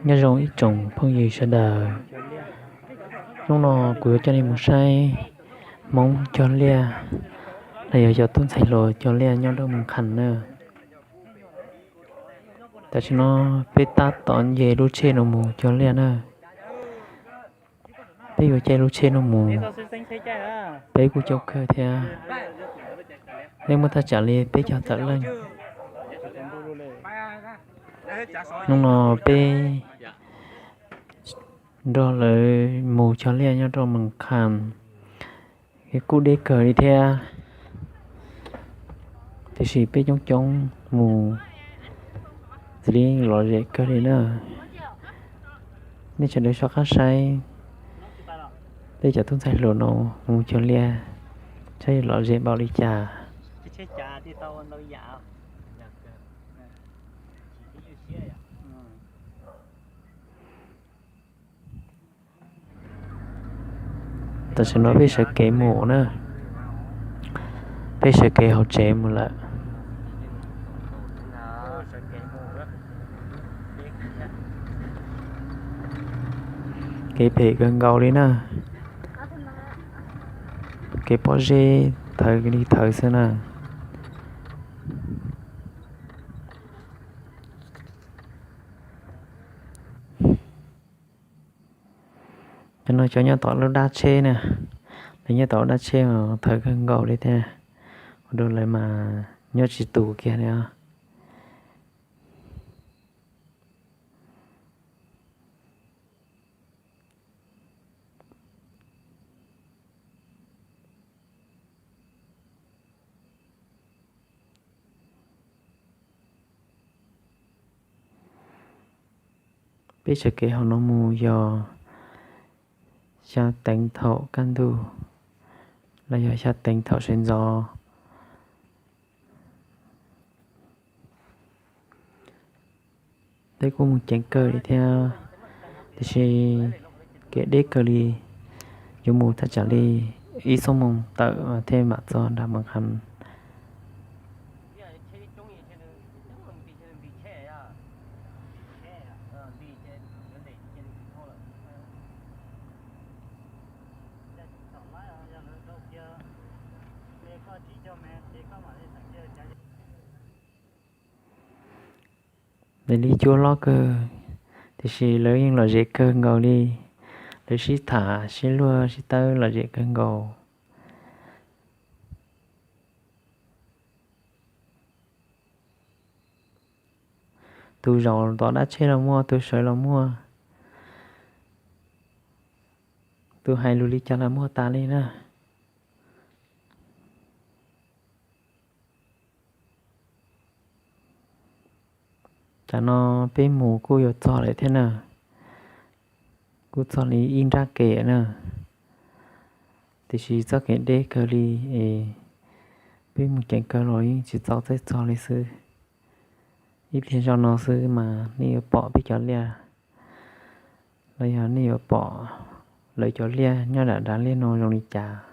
Nyob zoo ib tsoom phooj ywg sawv daws, hnub no kuv yuav coj nej mus saib Hmoob cog liaj, los yog cov tub ntxhais hluas cog liaj nyob rau Moos Khas na. Tam sim no peb tab tom nce lub tsheb no mus cog liaj na. Peb yuav caij lub tsheb no mus, peb kuj coob kawg thiab. Peb muaj thaj tsam li peb caug tawm leej. Hnub no peb nrog lawv mus cog liaj nyob rau Moos Khas, kuj deb kawg li thiab. Tiam sis peb coob coob mus, xws li lom zem kawg li na. Nej sawv daws soj qab saib peb cov tub ntxhais hluas no mus cog liaj, saib lom zem npaum li cas. Tam sim no peb sawv kev mus na, peb sawv kev hauv tsev mus lawm. Kev phem kawg nkaus li na. Kev pob zeb thawv li thawv xwb na. Cov no cov nyob tom lub dab tsheb na, lawv nyob tom lub dab tsheb mas thawv kawg nkaus li thiab, ua rau lawv mas nyob tsis tus kiag li os. Peb sawv kev hauv no mus yog xya teev thaum kaj ntug los yog xya teev thaum sawv ntxov. Peb kuj mus ceev kawg li thiab, tiam sis kev deb kawg li, yuav mus thaj tsam li ib xuab moos tawm thiaj mam txog nram Moos Khas. Nws li cua loj kawg, tiam sis lawv yeej lom zem kawg nkaus li. Lawv sib tham sib luag sib tawb lom zem kawg nkaus. Tus zaum tom dab tsheb los muaj, tus sawv los muaj, tus hais lus li cas los muaj tas li na. Tam no peb mus kuj yuav txog lawm thiab na, kuj txog li ib nrab kev na, tiam sis txoj kev deb kawg li es peb mus ceev kawg los yeej tsis txaus txawj txog li xwb. Ib pliag zoj no xwb mas nej yuav pom peb cov liaj, los yog nej yuav pom lawv cov liaj nyob nram nrad liaj no zoo li cas.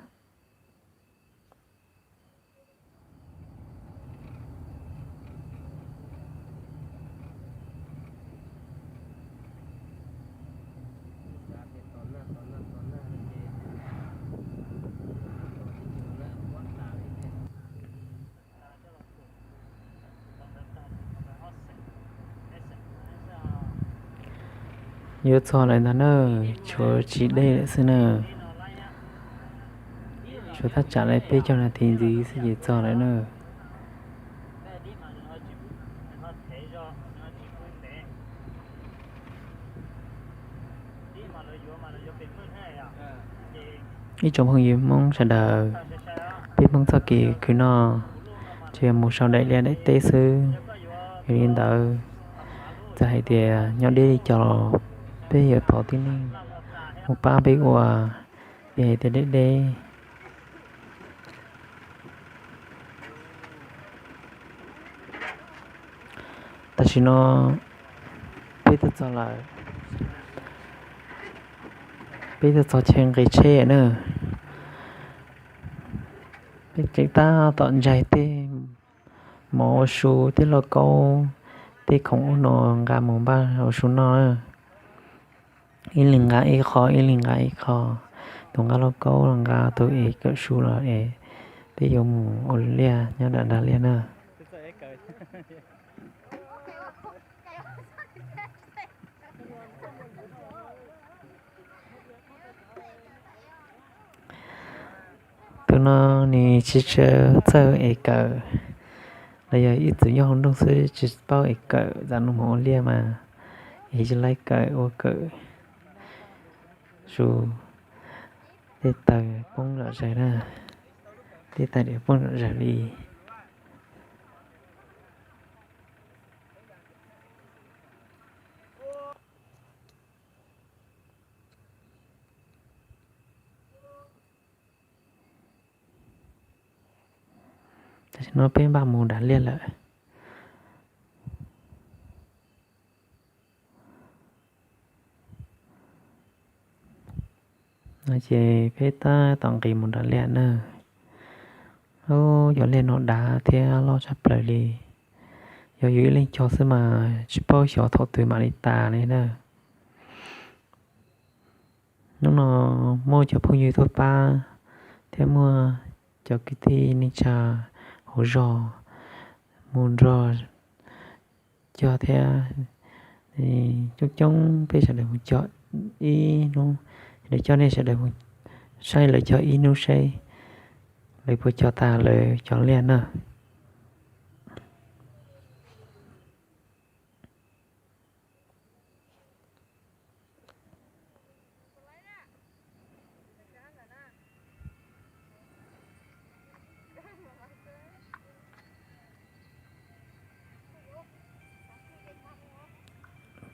Yuav txog lawm ntag na, tshuav tsis deb lawm xwb na. Tshuav thaj tsam li peb caug nas this ntxiv xwb ces txog lawm na. Ib tsoom phooj ywg Hmoob sawv daws, peb Hmoob txoj kev khwv noj tsuas yog mus sau daim liaj daim teb xwb. Yog li ntawd, txawm hais tias nyob deb li cas los peb yuav thov tib neeg mus pab peb ua, yog hais tias deb deb. Tam sim no peb twb txog lawm, peb twb txog chaw nqis tsheb na. Peb tseem tab tom ntsaig tej mov ua su, tej lauj kaub, tej khoom ub no nqa mus npaj ua su noj na. Ib leeg nqa ib qho, ib leeg nqa ib qho. Tus nqa lauj kaub los nqa, tus ev kawm su los ev. Peb yuav mus ua liaj nyob nram nrag liaj na. Tus no nws tsis tshua txawj ev kawm, los yog ib txwm nyob hauv nroog xwb tsis paub ev kawm, tam no mus ua liaj mas ev tsis laib kawm, ua kawm su tej taws poob zom zaws na, tej taws diav poob zom zaws li. Tam sim no peb npaj mus nram liaj lawm. No ces peb tab tom nqis mus nram liaj na. Ub, cov liaj no dav thiab loj tshaj plaws li. Yog yus ib leeg cog xwb mas tsis paub xyov thaum twg mam li tas li na. Hnub no muaj cov phooj ywg tuaj pab thiab muaj cov kwv tij neej tsa hauv zos mus nrog cog thiab. Coob coob peb sawv daws mus cog ib hnub, sawv daws coj nej sawv daws mus saib lawv cog ib hnub seb lawv puas cog tas lawv cov liaj na.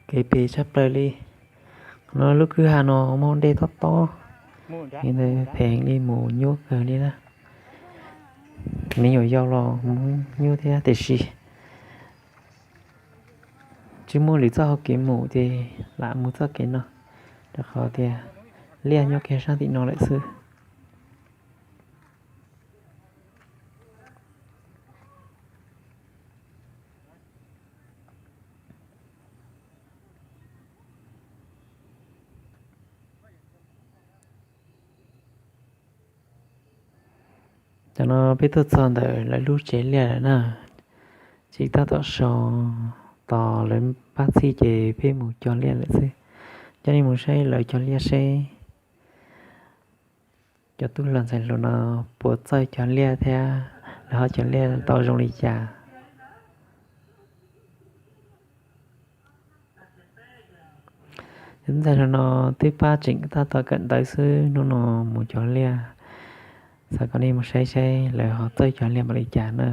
Kev pem tshaj plaws li. Qhov no lub kwj ha no muaj dej tob tob, phem li mus nyuaj kawg li na. Me nyuam yaus los mus nyuaj thiab tiam sis tsis muaj lwm txoj hau kev mus ces lam mus txoj kev no, rau qhov tias liaj nyob kiag sab tim no lawm xwb. Tam no peb tuaj txog ntawm lawv lub tsev liaj lawm na, tseem tab tom so tos lawv pab txhij ces peb mus cog liaj lawm xwb. Coj nej mus saib lawv cog liaj seb cov tub hluas ntxhais hluas no puas txawj cog liaj thiab lawv ho cog liaj tau zoo li cas. Cov tub ntxhais hluas no twb pab tseem tab tom kawm ntawv xwb, hnub no mus cog liaj, xav kom nej mus saib saib lawv ho txawj cog liaj npaum li cas na.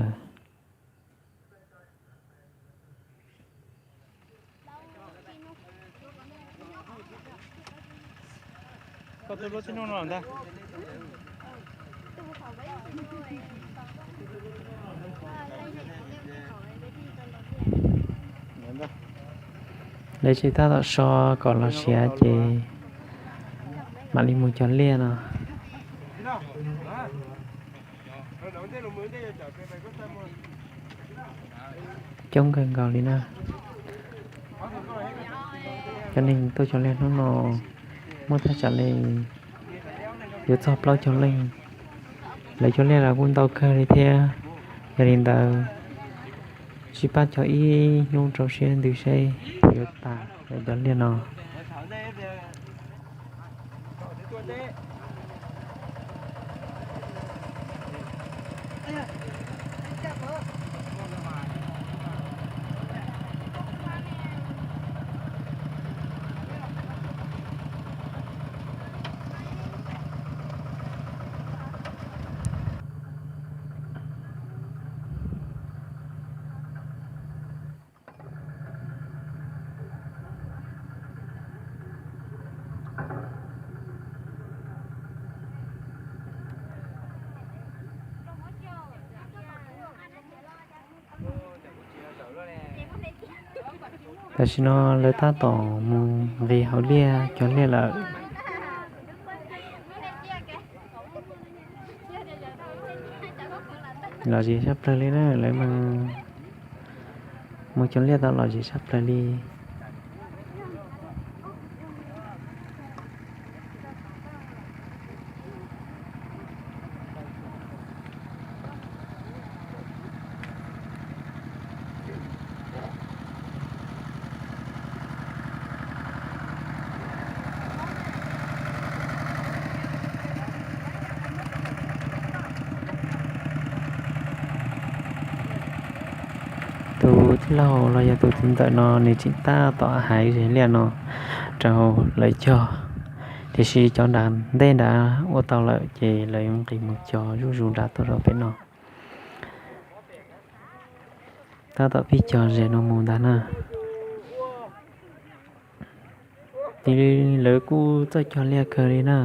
Lawv tseem tab tom so kom los siav ces mam li mus cog liaj no. Coob kawg nkaus li na. Cov neeg tuaj cog liaj hnub no muaj thaj tsam li yuav txog plaub caug leej. Lawv cog liaj los kuj ntau kawg li thiab. Yog li ntawd, sib pab cog ib hnub rau siab ntsws seb puas yuav tas lawv cov liaj no. Tam sim no lawv tab tom mus nqis hauv liaj cog liaj lawm. Los zis sab plawg li na, lawv mas Mus cog liaj tau lom zem sab plaws li. Tus tij laug los yog tus txiv ntxawm no nws tseem tab tom hais zes liaj no rau lawv cog, tiam sis cov nram ntej nrad ua tau lawm ces lawv nqis mus cog zuj zus nrad tuaj rau pem no. Tab tom pib cog zes no mus ntag na. Ces lawv kuj txawj cog liaj kawg li na.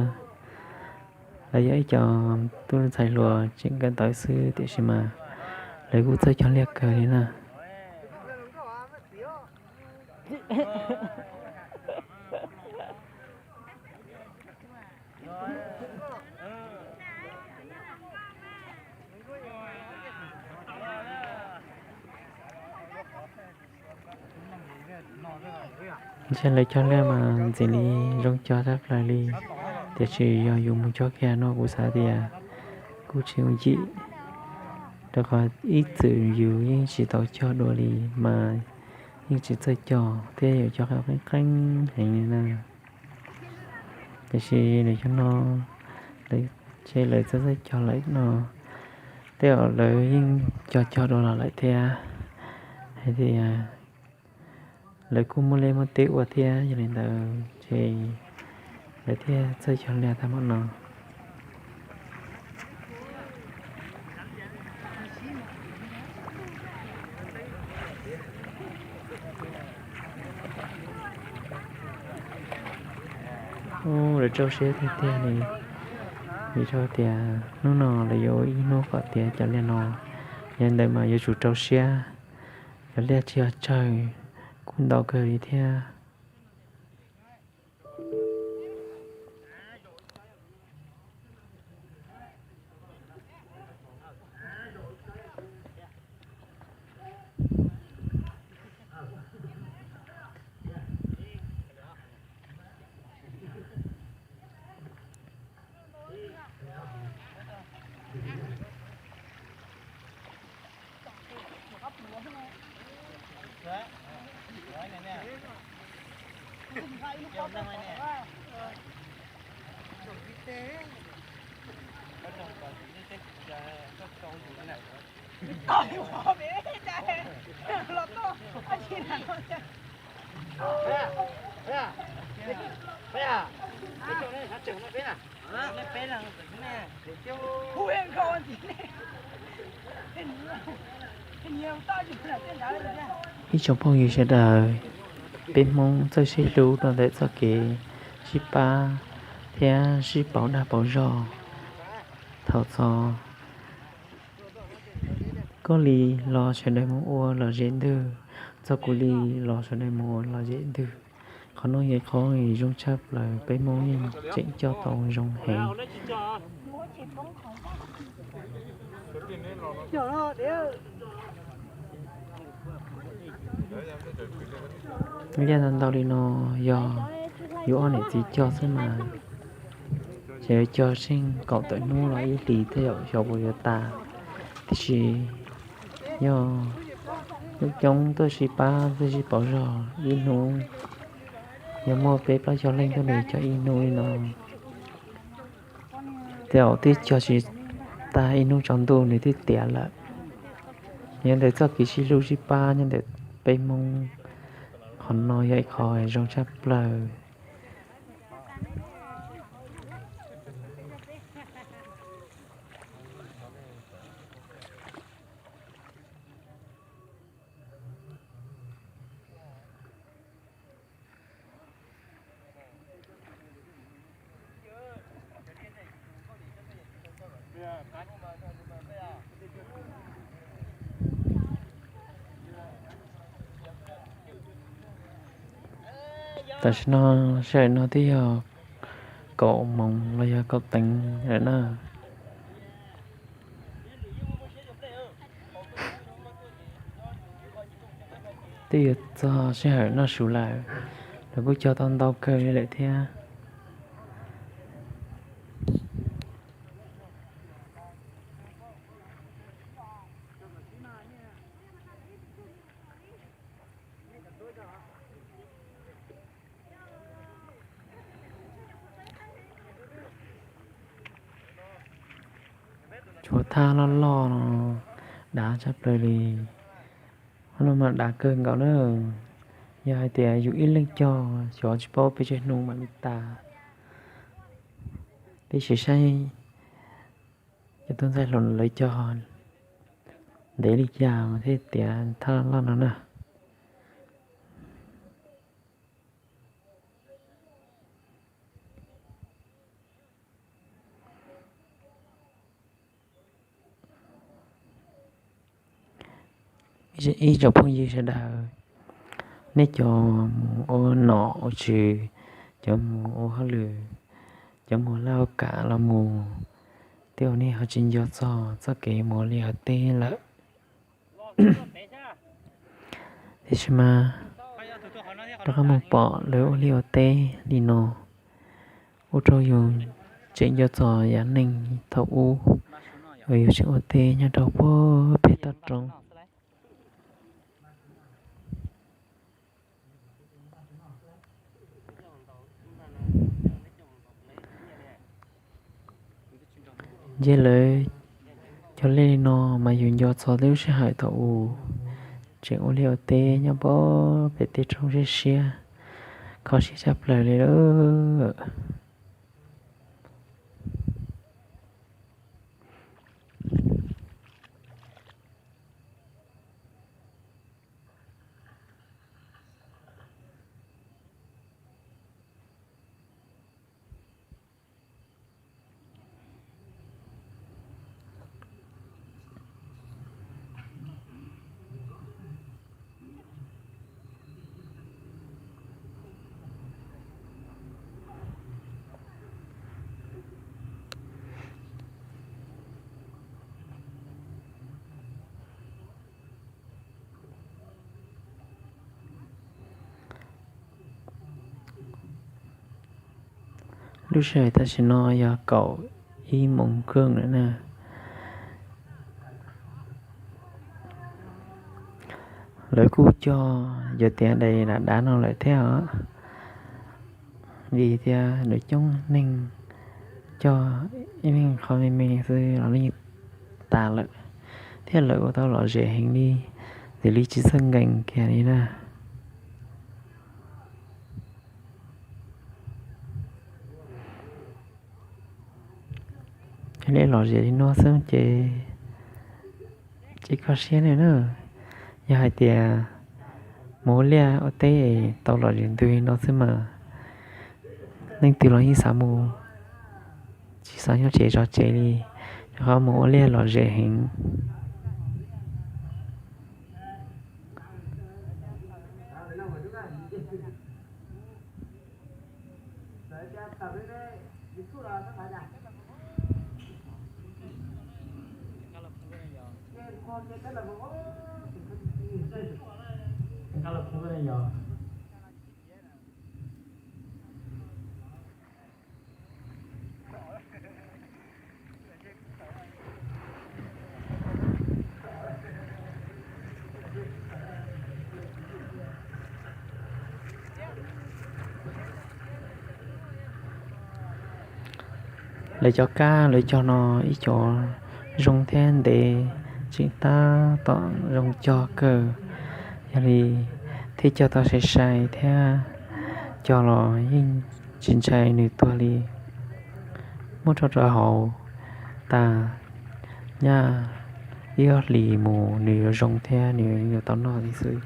Lawv yog ib co tub ntxhais hluas tseem kawm ntawv xwb tiam sis mas lawv kuj txawj cog liaj kawg li na. Ntshe lawv cog liaj mas ntxim li zoo cog tshaj plaws li, tiam sis yog yus mus cog kiag no kuv xav tias kuj tsis ncim, rau qhov ib txwm yus yeej tsis tau cog dua li mas yeej tsis txawj cog thiab yuav cog qeeb qeeb heev li na. Tiam sis nws cog no, ntshe lawv txawj txawj cog lawm no, tej zaum lawv yeej cog cog dua los lawm thiab. Hais tias lawv kuj muaj liaj muaj teb ua thiab, yog li ntawd ces lawv thiaj txawj cog liaj tag npaum no. Ub, lawv rau siab tiag tiag li, vim rau tias hnub no lawv yuav ua ib hnub kom tiav cov liaj no. Yog li ntawd mas yuav tsum rau siab, cov liaj tsis yog tsawg, kuj ntau kawg li thiab. Ib tsoom phooj ywg sawv daws, peb Hmoob txawj sib hlub rau ntawm txoj kev sib pab thiab sib pauv dag pauv zog. Thaum txog koj li los sawv daws mus ua lom zem ntwg, txog kuv li los sawv daws mus ua lom zem ntwg. Qhov no yog qhov zoo tshaj plaws, peb Hmoob yeej tseem coj tau zoo heev. Liaj ntau ntau li no yog yus ob niam txiv cog xwb mas, ces cog tsheej kaum tawm hnub los ib hlis tej zaum xyov puas yuav tas. Tiam sis yog coob coob tuaj sib pab tuaj sib pauv zog ib hnub, yog muaj peb plaub caug leej tuaj nws cog ib hnub li no, tej zaum twb cog tsis tag ib hnub tsaus ntuj nws twb tiav lawm. Nyob ntawm txoj kev sib hlub sib pab nyob ntawm peb Hmoob, qhov no yog ib qho zoo tshaj plaws. Tam sim no sij hawm no twb yog kaum moos los yog kaum teev lawm na. Twb yuav txog sij hawm noj su lawm, lawv kuj cog tau ntau kawg li lawm thiab. Tshuav thaj loj loj no dav tshaj plaws li. Qhov no mas dav kawg nkaus na. Yog hais tias yus ib leeg cog xyov tsis paub pes tsawg hnub mam li tas. Peb sim saib cov tub ntxhais hluas lawv cog ntev li cas mas thiaj tiav thaj loj no na. Ib tsoom phooj ywg sawv daws, nej cov mus ua nom ua tswv, cov mus ua hauj lwm, cov mus laj ua kam los mus, tej zaum nej ho tsis nco txog txoj kev mus ua liaj ua teb lawm. Tiam sis mas rov qab mus pom lawv ua liaj ua teb li no, ua rau yus tseem nco txog yam neej thaum ub uas yus tseem ua teb nyob rau puag pem toj roob. Ntshe lawv cog liaj li no mas yus nco txog tej lub sij hawm thaum ub tseem ua liaj ua teb nyob puag pem tej roob siab siab, kho siab tshaj plaws li lawm. Lub sij hawm tam sim no yog kaum ib moos kheej lawm na. Lawv kuj cog yog tias daim dav dav no lawm thiab os, vim tias lawv coob neeg cog ib leeg qhov me me xwb los yeej tas lawm, thiab lawv kuj tau lom zem heev li, txawm li tsis txawj nkees kiag li na. Yog li lom zem li no xwb ces tsis kho siab li na. Yog hais tias mus ua liaj ua teb tau lom zem ntws li no xwb mas leej twg los yeej xav mus, tsis xav nyob tsev zov tsev li, rau qhov mus ua liaj lom zem heev. Lawv cov kab lawv cog no ib co zoo thiab ntev, tseem tab tom zoo cog kawg, yog li thiaj cog tau sai sai thiab, cog los yeej tsis ntshai nws tuag li. Muab rho rau hauv tas, nyaj ib ob hlis mus nws yuav zoo thiab nws yuav tau noj li xwb.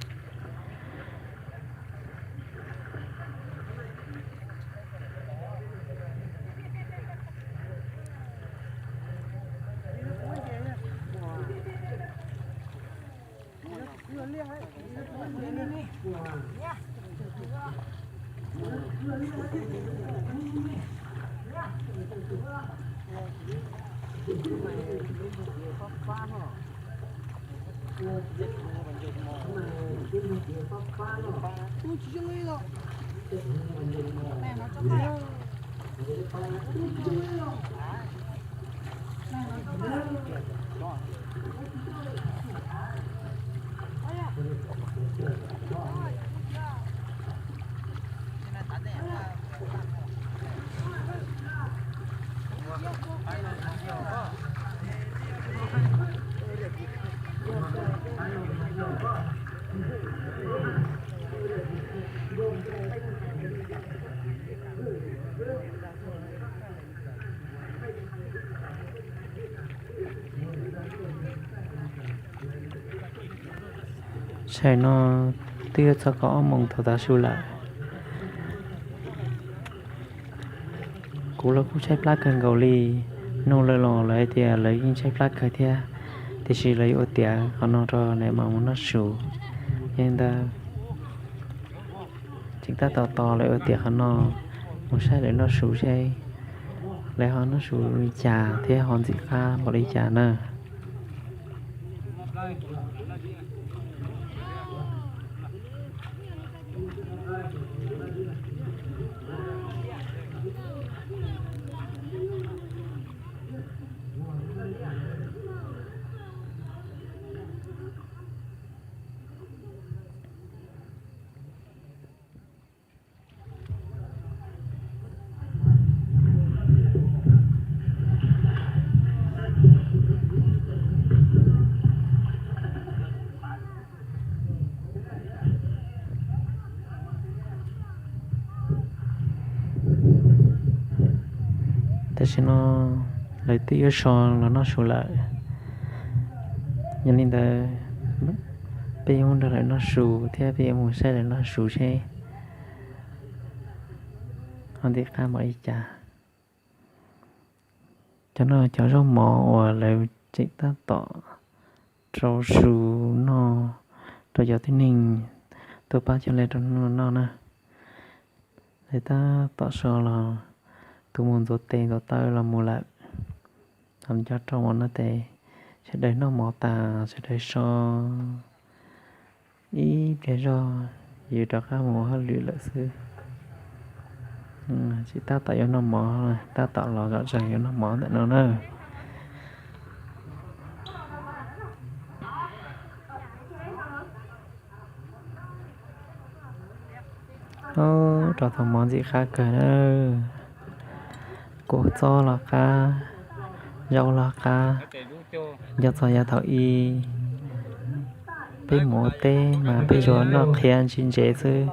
Tshais no twb yuav txog kaum ob moos thaum tav su lawm. Kuv los kuj tshaib plab kawg nkaus li. Nug lawv los lawv hais tias lawv yeej tshaib plab kawg thiab, tiam sis lawv yuav ua tiav qhov no rau lawv mam mus noj su. Yog li ntawd tseem tab tom tos lawv ua tiav qhov no, mus saib lawv noj su seb lawv ho noj su li cas thiab ho ntxim qab npaum li cas na. Tam sim no lawv twb yuav so los noj su lawm. Yog li ntawd peb yuav mus nrog lawv noj su thiab peb yuav mus saib lawv noj su seb ho ntxim qab npaum li cas. Cov no cov zaub mov uas lawv tseem tab tom rau su noj rau cov tib neeg tuaj pab cog lej rau noj na. Lawv tab tom so los, tus mus ntxuav tes ntxuav taw los mus lawm. Ho cov rau mov no ces sawv daws noj mov tas sawv daws so ib pliag zog yuav rov qab mus ua hauj lwm lawm xwb. Tsis tab tom yuav noj mov, tab tom los zom zaws yuav noj mov ntawm no na. Rau thaum mov ntxim qab kawg na. Kua txob los qab, zaub los qab, nco txog yav thaum ub peb mus ua teb mas peb yuav noj qhiav ntsis ntsev xwb.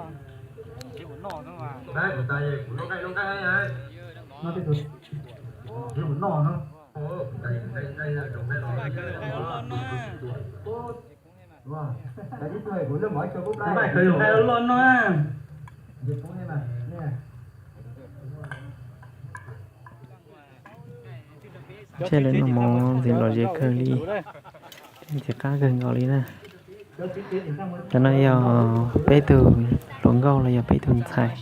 Ntshe lawv noj mov ntxim lom zem kawg li, ntxim qab kawg nkaus li na. Cov no yog peb tug hluas nkauj los yog peb tug ntxhais.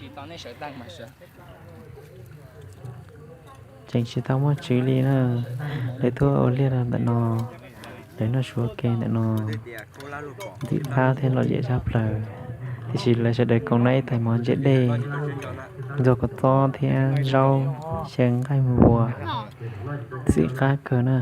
Tseem tsis tau muaj tswv li na. Lawv tuaj ua liaj rau ntawm no, lawv noj su ua ke ntawm no, ntxim qab thiab lom zem tshaj plaws. Tiam sis lawv sawv daws koom no ib tais mov ntsia dej, ntxuag kua txob thiab zaub, xyaw nqaij mus vuas, ntxim qab kawg na.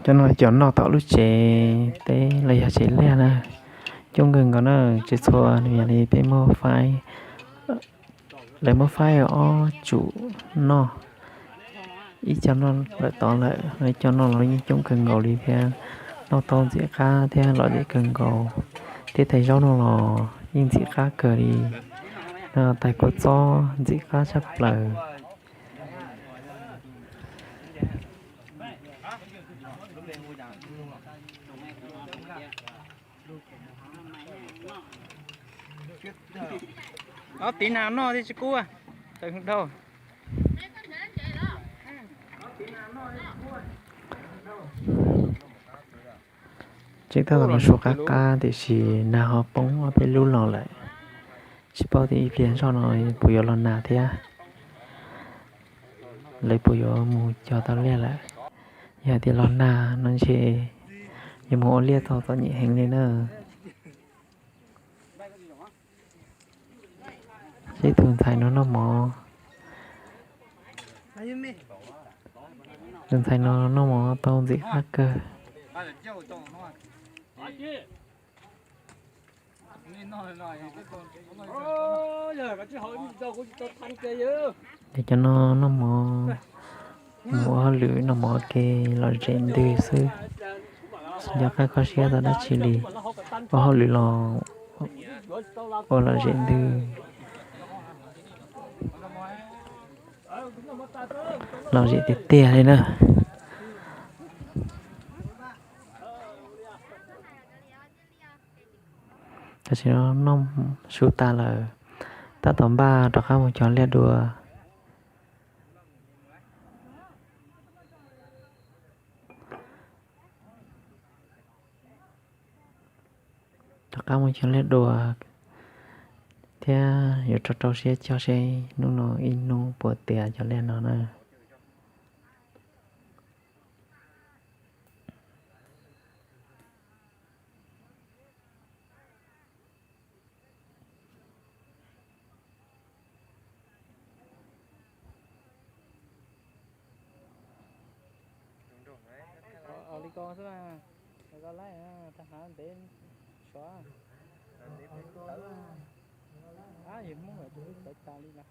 Cov no cov noj tom lub tsev teb los yog tsev liaj na, coob kawg nkaus na, tsis txhua nws yog li peb muab faib. Lawv muab faib ob tsum noj, ib co noj lawm tod lawm, ib co noj los yeej coob kawg nkaus li thiab, noj tau ntxim qab thiab lom zem kawg nkaus. Thiab tais zaub no los yeej ntxim qab kawg li, no tais kua txob ntxim qab tshaj plaws. Ob tiv nas noj thiab tsis kub, tawm dhau. Tseem tab tom los su qab qab tiam sis nag ho poob ob peb lub los lawm. Tsis paub tias ib pliag zoj no puas yuav los nag thiab, lawv puas yuav mus cog tau liaj lawm. Yog hais tias los nag no ntshe yuav mus ua liaj tau txom nyem heev li na. Seb tus ntxhais no noj mov, tus ntxhais no noj mov tau ntxim qab kawg. Cov no noj mov, mus ua hauj lwm noj mov ua ke lom zem ntws xwb, tsis nco qab kho siab tau dab tsi li. Ua hauj lwm los ua lom zem ntws, lom zem tiag tiag li na. Tam sim no noj su tas lawm, tab tom npaj rov qab mus cog liaj dua. Rov qab mus cog liaj dua thiab yuav rau rau siab cog seb hnub no ib hnub puas tiav cov liaj no na. Li ko xwb, ko laib tag hav ntev suav. Ab, yog Hmoob tus txawv tas li lawm.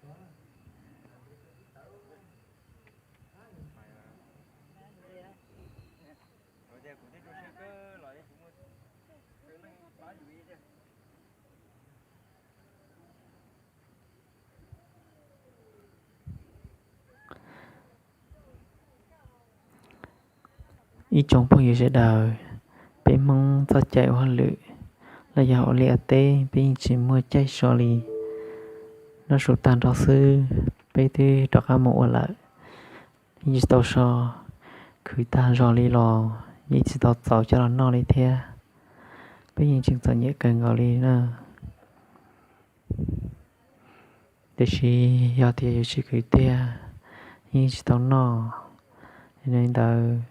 Ib tsoom phooj ywg sawv daws, peb Hmoob txoj cai ua hauj lwm los yog ua liaj ua teb peb yeej tsis muaj caij so li. Noj su tag nrho xwb peb twb rov qab mus ua lawm, yeej tsis tau so. Khwv tag zog li los yeej tsis tau txaus coj los noj li thiab. Peb yeej tseem txom nyem kawg nkaus li na. Tiam sis yog tias yuav tsis khwv tiag yeej tsis tau noj. Yog li ntawd,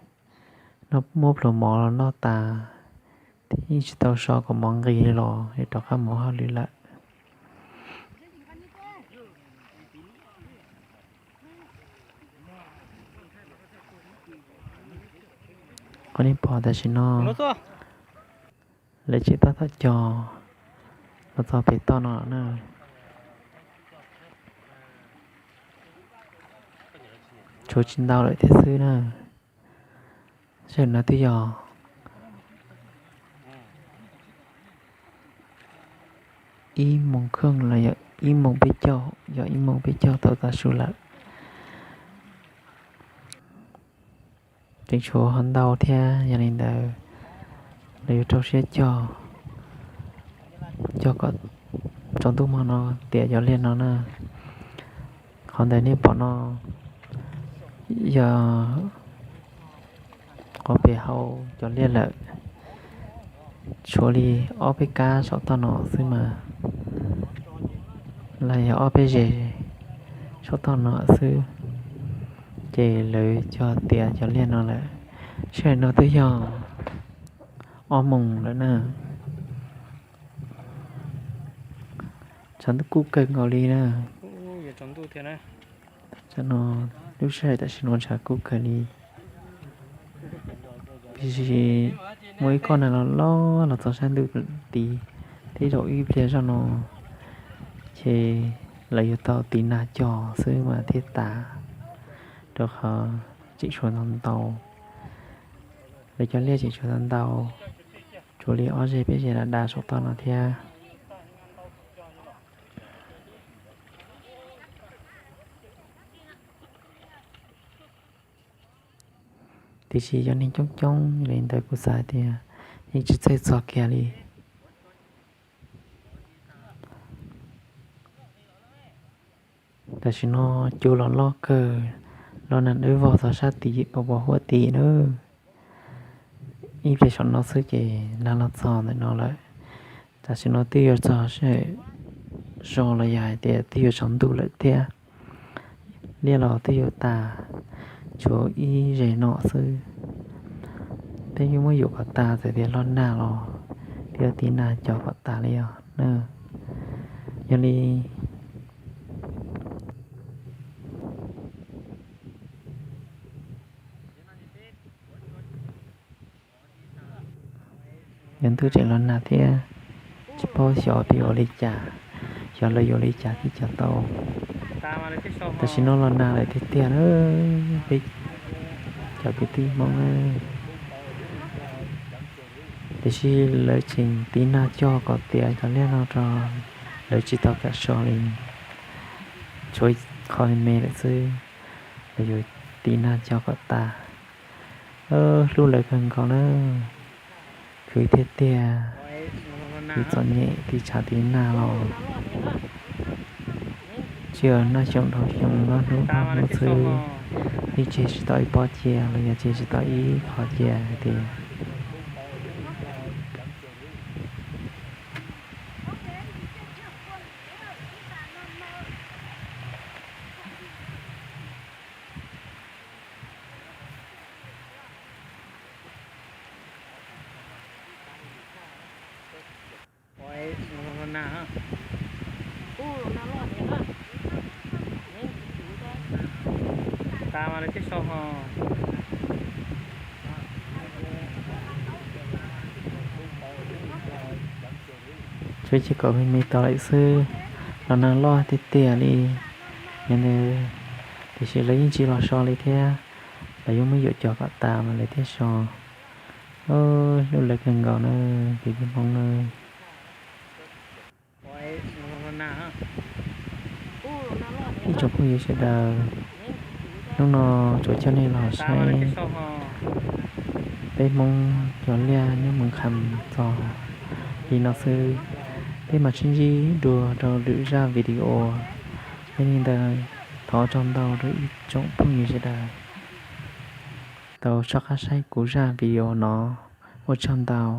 muab pluas mov los noj tas, yeej tsis tau so kom mov nqis los yuav rov qab mus hauj lwm lawm. Qhov nej pom tam sim no, lawv tseem tab tom cog los txog pem toj no na. Tshuav tsis ntau lawm thiab xwb na. Sij hawm no twb yog ib moos kheej los yog ib moos peb caug, yog ib moos peb caug tau tav su lawm. Tseem tshuav ho ntau thiab, yog li ntawd lawv yuav rau siab cog, cog kom tsaus ntuj hmo no tiav cov liaj no na. Qhov ntawd nej pom no yog qhov pem hau cov liaj lawm, tshuav li ob peb kab saum toj no xwb mas, los yog ob peb zes saum toj no xwb, ces lawv cog tiav cov liaj no lawm. Sij hawm no twb yog ob moos lawm na. Tshav ntuj kub kawg nkaus li na. Tam no lub sij hawm tam sim no tshav kub kawg li. Tiam sis muaj ib kob nag loj loj los txog sab ntug tid, tej zaum ib pliag zoj no ces lawv yuav tau tiv nag cog xwb mas thiaj tas, rau qhov tseem tshuav ntau ntau. Lawv cov liaj tseem tshuav ntau ntau, tshuav li ob zeg peb zeg dav dav saum toj no thiab. Tiam sis cov neeg coob coob li ntawd kuv xav tias yeej tsis txawj txog kiag li. Tam sim no cua los loj kawg, los nag dawb vog txog sab tid, pos pos huab tid na. Ib pliag saum no xwb ces nag los txog ntawm no lawm. Tam sim no twb yuav txog sij hawm so los yog hais tias twb yuav tsaus ntuj lawm thiab. Liaj los twb yuav tas, tshuav ib zes no xwb. Peb yeej muab yuam kom tas txawm tias los nag los thiab, tib nag cog kom tas li os na. Yog li yog ntuj tseem los nag thiab, tsis paub xyov peb yuav ua li cas, xyov lawv yuav ua li cas thiaj cog tau. Tam sim no los nag lawm tiag tiag na, peb cov kwv tij Hmoob na. Tiam sis lawv tseem tiv nag cog kom tiav cov liaj no rau lawv tsis tau kam so li. Tshuav qhov me me lawm xwb, lawv yuav tiv nag cog kom tas. Hlub lawv kawg nkaus na, khwv tiag tiag. Tiv txom nyem tiv tshav tiv nag los tsis yog nag xyoo dhau xyoo, noj hnub noj hnub xwb, yeej tseg tsis tau ib pob cia los yog tseg tsis tau ib qho cia hais tias Tshuav ib ce kaum me me tau lawm xwb, los nag loj tiag tiag li. Yog ntawd, tiam sis lawv yeej tsis los so li thiab, lawv yuav muab yuam cog kom tas mas lawv thiaj so. Hlub lawv kawg nkaus na, kwv tij Hmoob na. Ib tsoom phooj ywg sawv daws, hnub no tsuas coj nej los saib peb Hmoob cov liaj nyob Moos Kham txog li no xwb. Peb mam sib ntsib dua rau lwm zaj video. Yog li ntawd, thov ua tsaug ntau rau ib tsoom phooj ywg sawv daws tau soj qab saib kuv zaj video no. Ua tsaug ntau.